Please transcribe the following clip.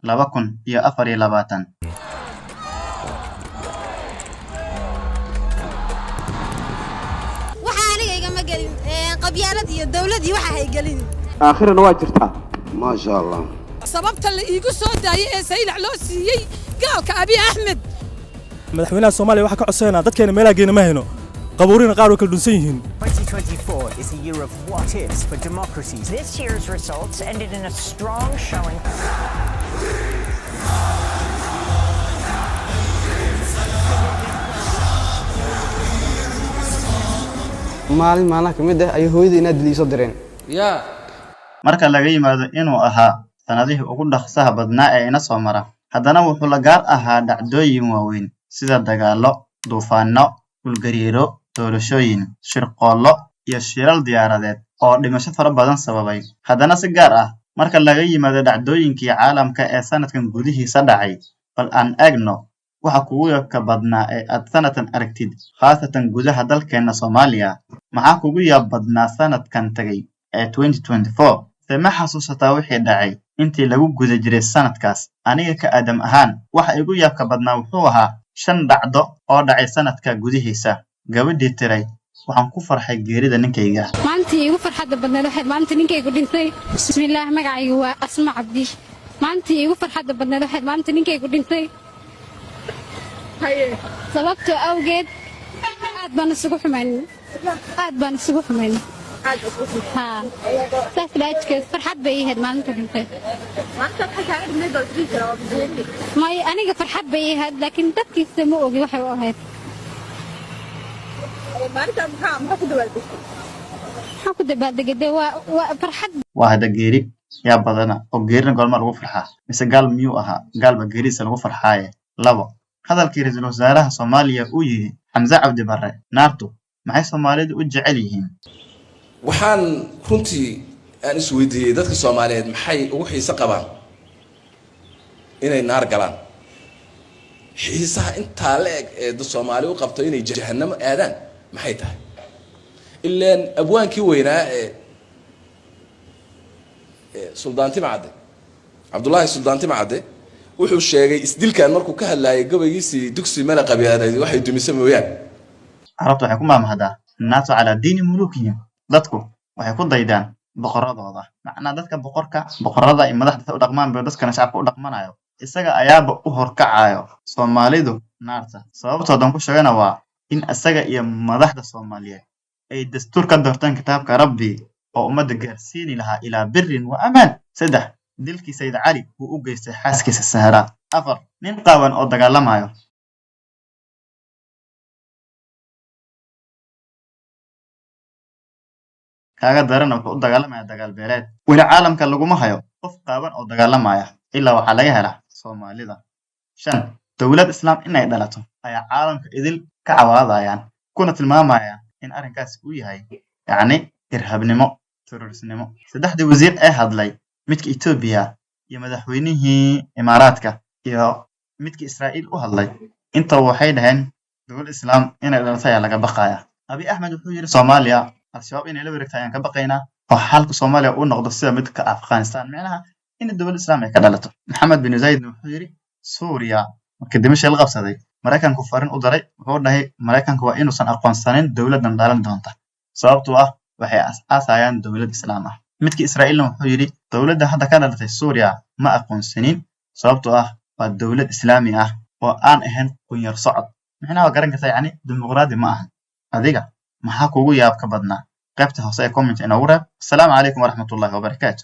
2024. Waxa aniga igama gelin qabyaalad iyo dawlad iyo waxa hay gelin. Aakhirana waa jirtaa. Maasha Allah. Sababta la iigu soo daayay ee Saylac loo siiyey gaalka Abiy Axmed. Madaxweynaha Soomaaliya waxaa ka codsanayna dadkeena meelaha geena ma hayno, qabuurina qaar way kala dhunsan yihiin. 2024 is a year of what ifs for democracies. This year's results ended in a strong showing. Maalin maalmaha ka mid ah ayay hooyada inaad dil iisoo direen. Yaa. Marka laga yimaado inuu ahaa sanadihii ugu dhaqsaha badnaa ee ina soo mara, haddana wuxuu la gaar ahaa dhacdooyin waaweyn sida dagaallo, duufaanno, dhulgariiro, doorashooyin, shirqoollo iyo shilal diyaaradeed oo dhimasho fara badan sababay. Haddana si gaar ah, marka laga yimaado dhacdooyinkii caalamka ee sanadkan gudihiisa dhacay, bal aan eegno waxa kugu yaabka badnaa ee aad sanadkan aragtid, khaasatan gudaha dalkeena Soomaaliya. Maxaa kugu yaab badnaa sanadkan tagay ee 2024? Se ma xasuusataa wixii dhacay intii lagu guda jiray sanadkaas? Aniga ka Aadam ahaan, waxa igu yaabka badnaa wuxuu ahaa shan dhacdo oo dhacay sanadka gudihiisa. Gabadhii tiray, "Waxaan ku farxay geerida ninkayga." Maalintii igu farxadda badneed waxayd maalinta ninkaygu dhintay. Bismillaah, magacaygu waa Asma Cabdi. Maalintii igu farxadda badneed waxayd maalinta ninkaygu dhintay. Sababtoo awgeed aad baan isugu xumayn, aad baan isugu xumayn. Haa, saas dhaajkeed farxad bay ahayd maalinta dhintay. May, aniga farxad bay ahayd, laakiin dadkiisa ma ogi waxay u ahayd. Maxaan ku dabaaldegay? Dee waa farxad. Waa hadda geeri yaa badana oo geerina goorma lagu farxaa? Mise gaal miyuu ahaa? Gaalba geeridiisa lagu farxaaye. Labo, hadalkii ra-iisul wasaaraha Soomaaliya uu yidhi Xamse Cabdi Barre, "Naartu maxay Soomaalidu u jecel yihiin?" Waxaan runtii aan isweydiiyey, dadka Soomaaliyeed maxay ugu xiise qabaan inay naar galaan? Xiisaha intaa la eg ee dad Soomaali u qabto inay jahanamo aadaan maxay tahay? Ilaan abwaankii weynaa ee Suldaan Timacadde, Cabdullaahi Suldaan Timacadde, wuxuu sheegay isdilkan markuu ka hadlaayay gabaygiisii "Dugsi Mala Qabyaaleed Waxay Dumisa Mooyaan". Carabtu waxay ku maamahdaa, "الناس على دين ملوكهم", dadku waxay ku daydaan boqoradooda. Macnaa dadka boqorka, boqorada iyo madaxda u dhaqmaan bay dadkana shacabka u dhaqmanayo. Isaga ayaaba u horkacayo Soomaalidu naarta. Sababtoodan ku sheegana waa in isaga iyo madaxda Soomaaliyeed ay dastuur ka doorteen kitaabka Rabbi oo ummadda gaarsiini lahaa إلى بر وأمان. Saddex, dilkii Sayid Cali uu u geystay xaaskiisa Sahra. Afar, nin qaawan oo dagaalamayo. Kaaga darana, wuxuu u dagaalamaya dagaal beeleed. Weli caalamka laguma hayo qof qaawan oo dagaalamaya, ilaa waxaa laga helaa Soomaalida. Shan, dowlad Islaam inay dhalato ayaa caalamka idil ka cawaadayaan, kuna tilmaamayaan in arrinkaasi uu yahay yacni irhabnimo, terrorisnimo. Saddexdii wasiir ee hadlay, midka Etoobiya iyo madaxweynihii Imaaraadka iyo midka Israa'iil u hadlay, intaba waxay dhaheen dowlad Islaam inay dhalato ayaa laga baqaya. Abiy Axmed wuxuu yidhi Soomaaliya Al-Shabaab inay la wareegto ayaan ka baqaynaa, oo xaalka Soomaaliya uu noqdo sida midka Afghanistan, micnaha in dowlad Islaam ay ka dhalato. Maxamed bin Zaydna wuxuu yidhi Suuriya markii Dimashq la qabsaday, Maraykanku farin u diray. Wuxuu dhahay Maraykanku waa inuusan aqoonsanin dowladdan dhalan doonta, sababtoo ah waxay aas-aasayaan dowlad Islaam ah. Midka Israa'iilna wuxuu yidhi dowladda hadda ka dhalatay Suuriya ma aqoonsanin, sababtoo ah waa dowlad Islaami ah oo aan ahayn qunyar socod. Micnaha waa garan kartaa, yacni dimuqraadi ma ahan. Adiga maxaa kugu yaabka badnaa? Qaybta hoose ee comment inoogu reeb. Asalaamu calaykum waraxmatullaahi wabarakaatu.